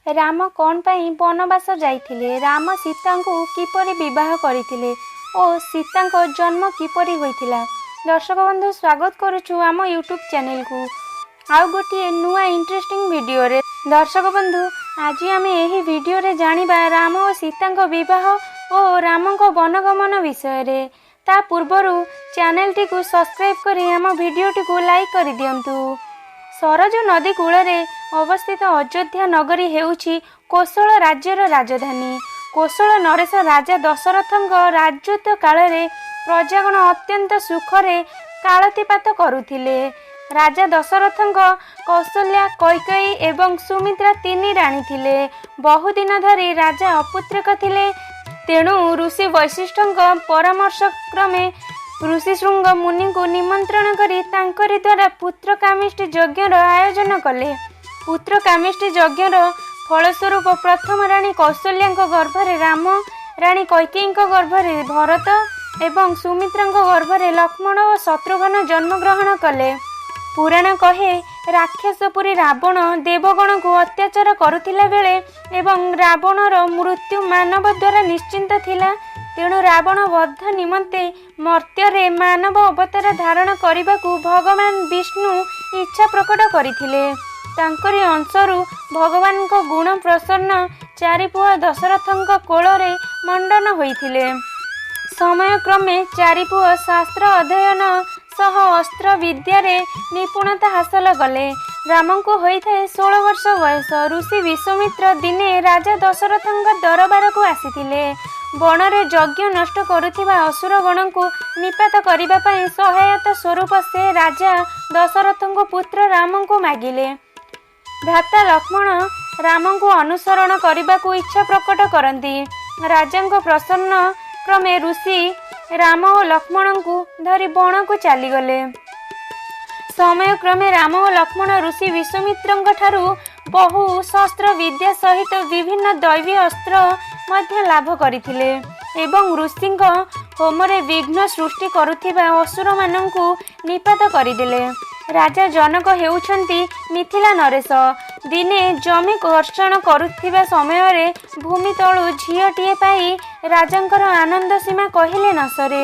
ରାମ କ'ଣ ପାଇଁ ବନବାସ ଯାଇଥିଲେ, ରାମ ସୀତାଙ୍କୁ କିପରି ବିବାହ କରିଥିଲେ ଓ ସୀତାଙ୍କ ଜନ୍ମ କିପରି ହୋଇଥିଲା। ଦର୍ଶକ ବନ୍ଧୁ, ସ୍ୱାଗତ କରୁଛୁ ଆମ ୟୁଟ୍ୟୁବ୍ ଚ୍ୟାନେଲକୁ ଆଉ ଗୋଟିଏ ନୂଆ ଇଣ୍ଟରେଷ୍ଟିଂ ଭିଡ଼ିଓରେ। ଦର୍ଶକ ବନ୍ଧୁ, ଆଜି ଆମେ ଏହି ଭିଡ଼ିଓରେ ଜାଣିବା ରାମ ଓ ସୀତାଙ୍କ ବିବାହ ଓ ରାମଙ୍କ ବନଗମନ ବିଷୟରେ। ତା ପୂର୍ବରୁ ଚ୍ୟାନେଲଟିକୁ ସବସ୍କ୍ରାଇବ୍ କରି ଆମ ଭିଡ଼ିଓଟିକୁ ଲାଇକ୍ କରିଦିଅନ୍ତୁ। ସରଜୁ ନଦୀ କୂଳରେ ଅବସ୍ଥିତ ଅଯୋଧ୍ୟା ନଗରୀ ହେଉଛି କୋଶଳ ରାଜ୍ୟର ରାଜଧାନୀ। କୋଶଳ ନରେଶ ରାଜା ଦଶରଥଙ୍କ ରାଜତ୍ୱ କାଳରେ ପ୍ରଜାଗଣ ଅତ୍ୟନ୍ତ ସୁଖରେ କାଳାତିପାତ କରୁଥିଲେ। ରାଜା ଦଶରଥଙ୍କ କୌଶଲ୍ୟା, କୈକେୟୀ ଏବଂ ସୁମିତ୍ରା ତିନି ରାଣୀ ଥିଲେ। ବହୁଦିନ ଧରି ରାଜା ଅପୁତ୍ରକ ଥିଲେ। ତେଣୁ ଋଷି ବଶିଷ୍ଠଙ୍କ ପରାମର୍ଶ କ୍ରମେ ଋଷିଶୃଙ୍ଗ ମୁନିଙ୍କୁ ନିମନ୍ତ୍ରଣ କରି ତାଙ୍କରି ଦ୍ୱାରା ପୁତ୍ର କାମିଷ୍ଟି ଯଜ୍ଞର ଆୟୋଜନ କଲେ। ପୁତ୍ର କାମିଷ୍ଟି ଯଜ୍ଞର ଫଳସ୍ୱରୂପ ପ୍ରଥମ ରାଣୀ କୌଶଲ୍ୟାଙ୍କ ଗର୍ଭରେ ରାମ, ରାଣୀ କୈକେୟୀଙ୍କ ଗର୍ଭରେ ଭରତ ଏବଂ ସୁମିତ୍ରାଙ୍କ ଗର୍ଭରେ ଲକ୍ଷ୍ମଣ ଓ ଶତ୍ରୁଘ୍ନ ଜନ୍ମଗ୍ରହଣ କଲେ। ପୁରାଣ କହେ, ରାକ୍ଷସପୁରୀ ରାବଣ ଦେବଗଣକୁ ଅତ୍ୟାଚାର କରୁଥିଲା ବେଳେ ଏବଂ ରାବଣର ମୃତ୍ୟୁ ମାନବ ଦ୍ୱାରା ନିଶ୍ଚିତ ଥିଲା, ତେଣୁ ରାବଣ ବଧ ନିମନ୍ତେ ମର୍ତ୍ତ୍ୟରେ ମାନବ ଅବତାର ଧାରଣ କରିବାକୁ ଭଗବାନ ବିଷ୍ଣୁ ଇଚ୍ଛା ପ୍ରକଟ କରିଥିଲେ। ତାଙ୍କରି ଅଂଶରୁ ଭଗବାନଙ୍କ ଗୁଣ ପ୍ରସନ୍ନ ଚାରି ପୁଅ ଦଶରଥଙ୍କ କୋଳରେ ମଣ୍ଡନ ହୋଇଥିଲେ। ସମୟକ୍ରମେ ଚାରି ପୁଅ ଶାସ୍ତ୍ର ଅଧ୍ୟୟନ ସହ ଅସ୍ତ୍ର ବିଦ୍ୟାରେ ନିପୁଣତା ହାସଲ କଲେ। ରାମଙ୍କୁ ହୋଇଥାଏ 16 ବର୍ଷ ବୟସ। ଋଷି ବିଶ୍ୱାମିତ୍ର ଦିନେ ରାଜା ଦଶରଥଙ୍କ ଦରବାରକୁ ଆସିଥିଲେ। ବଣରେ ଯଜ୍ଞ ନଷ୍ଟ କରୁଥିବା ଅସୁରଗଣଙ୍କୁ ନିପାତ କରିବା ପାଇଁ ସହାୟତା ସ୍ୱରୂପ ସେ ରାଜା ଦଶରଥଙ୍କ ପୁତ୍ର ରାମଙ୍କୁ ମାଗିଲେ। ଭ୍ରାତା ଲକ୍ଷ୍ମଣ ରାମଙ୍କୁ ଅନୁସରଣ କରିବାକୁ ଇଚ୍ଛା ପ୍ରକଟ କରନ୍ତି। ରାଜାଙ୍କ ପ୍ରସନ୍ନ କ୍ରମେ ଋଷି ରାମ ଓ ଲକ୍ଷ୍ମଣଙ୍କୁ ଧରି ବଣକୁ ଚାଲିଗଲେ। ସମୟକ୍ରମେ ରାମ ଓ ଲକ୍ଷ୍ମଣ ଋଷି ବିଶ୍ୱାମିତ୍ରଙ୍କ ଠାରୁ ବହୁ ଶସ୍ତ୍ର ବିଦ୍ୟା ସହିତ ବିଭିନ୍ନ ଦୈବୀ ଅସ୍ତ୍ର ମଧ୍ୟ ଲାଭ କରିଥିଲେ ଏବଂ ଋଷିଙ୍କ ହୋମରେ ବିଘ୍ନ ସୃଷ୍ଟି କରୁଥିବା ଅସୁରମାନଙ୍କୁ ନିପାତ କରିଦେଲେ। ରାଜା ଜନକ ହେଉଛନ୍ତି ମିଥିଳା ନରେଶ। ଦିନେ ଜମି କର୍ଷଣ କରୁଥିବା ସମୟରେ ଭୂମି ତଳୁ ଝିଅଟିଏ ପାଇ ରାଜାଙ୍କର ଆନନ୍ଦ ସୀମା କହିଲେ ନ ସରେ।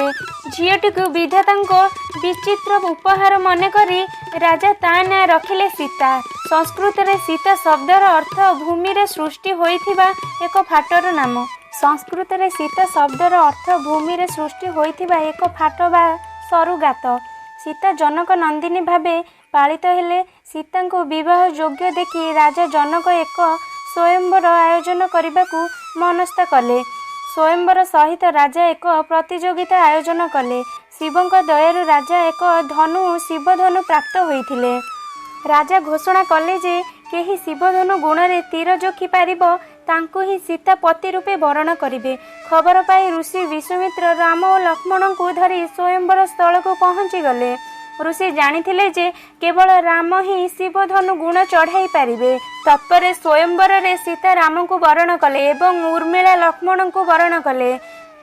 ଝିଅଟିକୁ ବିଧାତାଙ୍କ ବିଚିତ୍ର ଉପହାର ମନେକରି ରାଜା ତା ନାଁ ରଖିଲେ ସୀତା। ସଂସ୍କୃତରେ ସୀତା ଶବ୍ଦର ଅର୍ଥ ଭୂମିରେ ସୃଷ୍ଟି ହୋଇଥିବା ଏକ ଫାଟର ନାମ। ସଂସ୍କୃତରେ ସୀତା ଶବ୍ଦର ଅର୍ଥ ଭୂମିରେ ସୃଷ୍ଟି ହୋଇଥିବା ଏକ ଫାଟ ବା ସରୁ ଗାତ। ସୀତା ଜନକ ନନ୍ଦିନୀ ଭାବେ ପାଳିତ ହେଲେ। ସୀତାଙ୍କୁ ବିବାହ ଯୋଗ୍ୟ ଦେଖି ରାଜା ଜନକ ଏକ ସ୍ୱୟଂବର ଆୟୋଜନ କରିବାକୁ ମନସ୍ଥ କଲେ। ସ୍ୱୟଂବର ସହିତ ରାଜା ଏକ ପ୍ରତିଯୋଗିତା ଆୟୋଜନ କଲେ। ଶିବଙ୍କ ଦୟାରୁ ରାଜା ଏକ ଧନୁ ଶିବଧନୁ ପ୍ରାପ୍ତ ହୋଇଥିଲେ। ରାଜା ଘୋଷଣା କଲେ ଯେ କେହି ଶିବଧନୁ ଗୁଣରେ ତୀର ଯୋଖି ପାରିବ, ତାଙ୍କୁ ହିଁ ସୀତା ପତି ରୂପେ ବରଣ କରିବେ। ଖବର ପାଇ ଋଷି ବିଶ୍ୱାମିତ୍ର ରାମ ଓ ଲକ୍ଷ୍ମଣଙ୍କୁ ଧରି ସ୍ୱୟଂବର ସ୍ଥଳକୁ ପହଞ୍ଚିଗଲେ। ଋଷି ଜାଣିଥିଲେ ଯେ କେବଳ ରାମ ହିଁ ଶିବଧନୁ ଗୁଣ ଚଢ଼ାଇ ପାରିବେ। ତତ୍ପରେ ସ୍ୱୟଂବରରେ ସୀତା ରାମଙ୍କୁ ବରଣ କଲେ ଏବଂ ଉର୍ମିଳା ଲକ୍ଷ୍ମଣଙ୍କୁ ବରଣ କଲେ।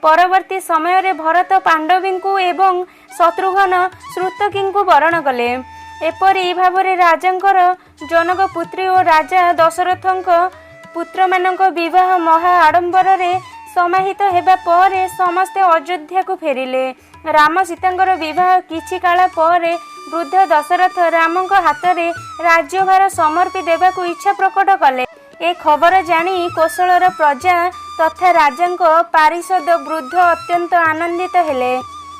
ପରବର୍ତ୍ତୀ ସମୟରେ ଭରତ ମାଣ୍ଡବୀଙ୍କୁ ଏବଂ ଶତ୍ରୁଘ୍ନ ଶ୍ରୁତକୀଙ୍କୁ ବରଣ କଲେ। ଏପରି ଭାବରେ ରାଜାଙ୍କର ଜନକ ପୁତ୍ରୀ ଓ ରାଜା ଦଶରଥଙ୍କ ପୁତ୍ରମାନଙ୍କ ବିବାହ ମହା ଆଡ଼ମ୍ବରରେ ସମାହିତ ହେବା ପରେ ସମସ୍ତେ ଅଯୋଧ୍ୟାକୁ ଫେରିଲେ। ରାମ ସୀତାଙ୍କର ବିବାହ କିଛି କାଳ ପରେ ବୃଦ୍ଧ ଦଶରଥ ରାମଙ୍କ ହାତରେ ରାଜ୍ୟଭାର ସମର୍ପି ଦେବାକୁ ଇଚ୍ଛା ପ୍ରକଟ କଲେ। ଏ ଖବର ଜାଣି କୋଶଳର ପ୍ରଜା ତଥା ରାଜାଙ୍କ ପାରିଷଦ ବୃନ୍ଦ ଅତ୍ୟନ୍ତ ଆନନ୍ଦିତ ହେଲେ।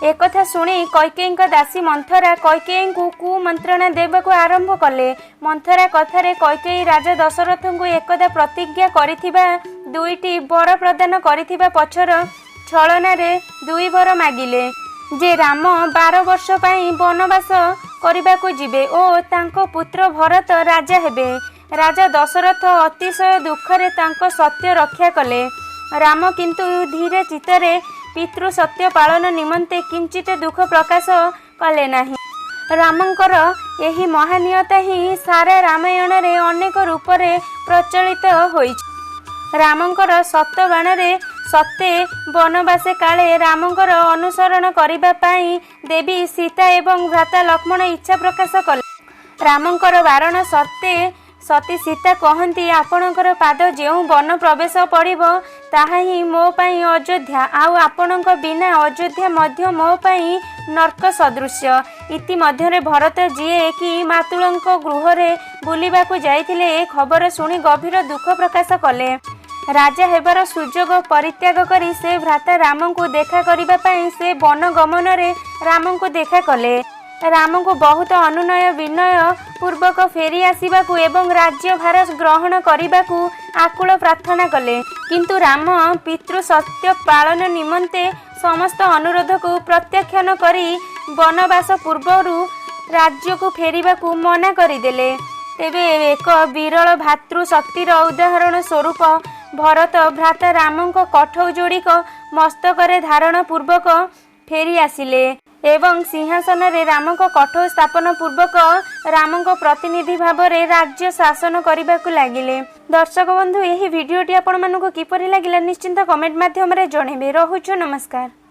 ଏକଥା ଶୁଣି କୈକେୟୀଙ୍କ ଦାସୀ ମନ୍ଥରା କୈକେୟୀଙ୍କୁ କୁମନ୍ତ୍ରଣା ଦେବାକୁ ଆରମ୍ଭ କଲେ। ମନ୍ଥରା କଥାରେ କୈକେୟୀ ରାଜା ଦଶରଥଙ୍କୁ ଏକଦା ପ୍ରତିଜ୍ଞା କରିଥିବା ଦୁଇଟି ବର ପ୍ରଦାନ କରିଥିବା ପଛର ଛଳନାରେ ଦୁଇ ବର ମାଗିଲେ ଯେ ରାମ 12 ବର୍ଷ ପାଇଁ ବନବାସ କରିବାକୁ ଯିବେ ଓ ତାଙ୍କ ପୁତ୍ର ଭରତ ରାଜା ହେବେ। ରାଜା ଦଶରଥ ଅତିଶୟ ଦୁଃଖରେ ତାଙ୍କ ସତ୍ୟ ରକ୍ଷା କଲେ। ରାମ କିନ୍ତୁ ଧୀର ଚିତ୍ତରେ ପିତୃ ସତ୍ୟ ପାଳନ ନିମନ୍ତେ କିଞ୍ଚିତ ଦୁଃଖ ପ୍ରକାଶ କଲେ ନାହିଁ। ରାମଙ୍କର ଏହି ମହାନୀୟତା ହିଁ ସାରା ରାମାୟଣରେ ଅନେକ ରୂପରେ ପ୍ରଚଳିତ ହୋଇଛି। ରାମଙ୍କର ସତ ବାଣରେ ସତେ ବନବାସେ କାଳେ ରାମଙ୍କର ଅନୁସରଣ କରିବା ପାଇଁ ଦେବୀ ସୀତା ଏବଂ ଭ୍ରାତା ଲକ୍ଷ୍ମଣ ଇଚ୍ଛା ପ୍ରକାଶ କଲେ। ରାମଙ୍କର ବାରଣ ସତ୍ତ୍ୱେ ସତୀ ସୀତା କହନ୍ତି, ଆପଣଙ୍କର ପାଦ ଯେଉଁ ବନ ପ୍ରବେଶ ପଡ଼ିବ ତାହା ହିଁ ମୋ ପାଇଁ ଅଯୋଧ୍ୟା, ଆଉ ଆପଣଙ୍କ ବିନା ଅଯୋଧ୍ୟା ମଧ୍ୟ ମୋ ପାଇଁ ନର୍କ ସଦୃଶ୍ୟ। ଇତିମଧ୍ୟରେ ଭରତ, ଯିଏ କି ମାତୁଳଙ୍କ ଗୃହରେ ବୁଲିବାକୁ ଯାଇଥିଲେ, ଏ ଖବର ଶୁଣି ଗଭୀର ଦୁଃଖ ପ୍ରକାଶ କଲେ। ରାଜା ହେବାର ସୁଯୋଗ ପରିତ୍ୟାଗ କରି ସେ ଭ୍ରାତା ରାମଙ୍କୁ ଦେଖା କରିବା ପାଇଁ ସେ ବନ ଗମନରେ ରାମଙ୍କୁ ଦେଖା କଲେ। ରାମଙ୍କୁ ବହୁତ ଅନୁନୟ ବିନୟ ପୂର୍ବକ ଫେରି ଆସିବାକୁ ଏବଂ ରାଜ୍ୟଭାର ଗ୍ରହଣ କରିବାକୁ ଆକୁଳ ପ୍ରାର୍ଥନା କଲେ। କିନ୍ତୁ ରାମ ପିତୃ ସତ୍ୟ ପାଳନ ନିମନ୍ତେ ସମସ୍ତ ଅନୁରୋଧକୁ ପ୍ରତ୍ୟାଖ୍ୟାନ କରି ବନବାସ ପୂର୍ବରୁ ରାଜ୍ୟକୁ ଫେରିବାକୁ ମନା କରିଦେଲେ। ତେବେ ଏକ ବିରଳ ଭାତୃ ଶକ୍ତିର ଉଦାହରଣ ସ୍ୱରୂପ ଭରତ ଭ୍ରାତା ରାମଙ୍କ କଠଉ ଯୋଡ଼ିକ ମସ୍ତକରେ ଧାରଣ ପୂର୍ବକ ଫେରି ଆସିଲେ ଏବଂ ସିଂହାସନରେ ରାମଙ୍କ କଠଉ ସ୍ଥାପନ ପୂର୍ବକ ରାମଙ୍କ ପ୍ରତିନିଧି ଭାବରେ ରାଜ୍ୟ ଶାସନ କରିବାକୁ ଲାଗିଲେ। ଦର୍ଶକ ବନ୍ଧୁ, ଏହି ଭିଡ଼ିଓଟି ଆପଣମାନଙ୍କୁ କିପରି ଲାଗିଲା, ନିଶ୍ଚିନ୍ତ କମେଣ୍ଟ ମାଧ୍ୟମରେ ଜଣାଇବେ। ରହୁଛୁ, ନମସ୍କାର।